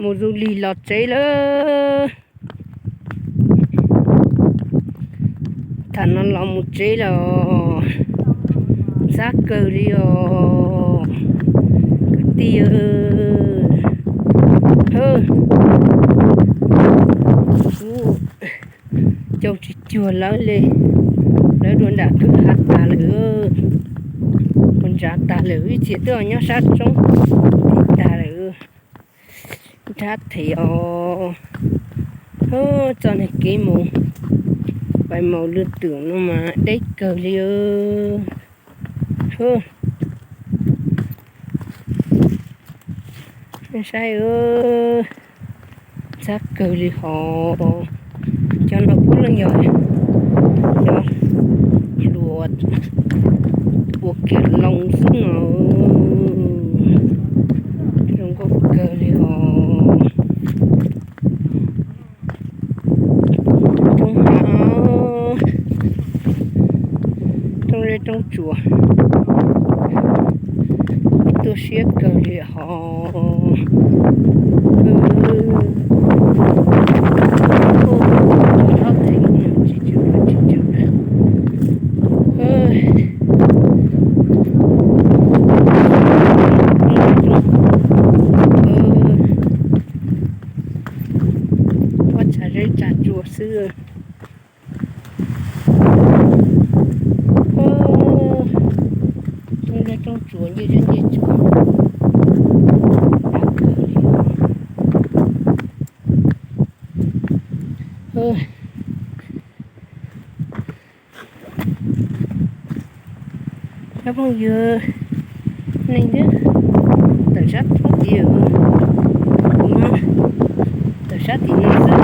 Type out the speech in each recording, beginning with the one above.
Mus du lig los tsev lawm. Tham no los mus tsev los. Ntxhab kawg li os kwv tij. Kuv caum tsis cuag lawv li. Lawv dua nram kwj ha tas lawm. Kuv ntsav tas lawm, ib txhia twb nyob sab roob tag lawm. Nrhab them os. Txoj niag kev mus Pais Maus Lwj Twm no mas deb kawg li. Saib, ntxhab kawg li hos. Cov no puav leej yog cov hluas ua kiag loo xwb no. Zoo nkauj kawg li hos. Roob hav, roob zeb roob tsuas, tu siab kawg li hos. Tsis tshua, tsis tshua. Ua tsav zeb tsav tsuas xwb. Nyob roob tsuas ncej zeb ncej tsuas. Cov phooj ywg, nej twb tawm sab tim tid, kuv mas tawm sab tim no xwb.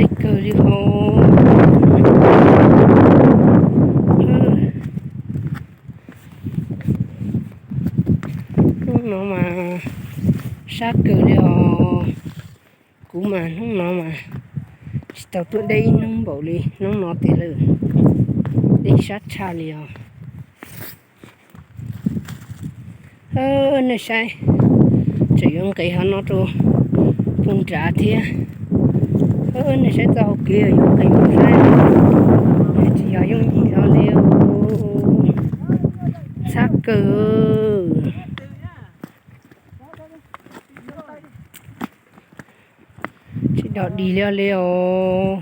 Deb kawg li hos. Hnub no mas sab kawg li os. Kuv mas hnub no mas tsis tau tuaj deb ib hnub npaum li hnub no tiag lawm. Deb sab tshaj li os. Nej saib, tseem yuav nqis hauv no rau puag nrad thiab. Nej saib txoj hau kev yuav nqis mus saib, tsis yog yooj yim hlo li. Ntxhab kawg. Tsis dog dig li li os.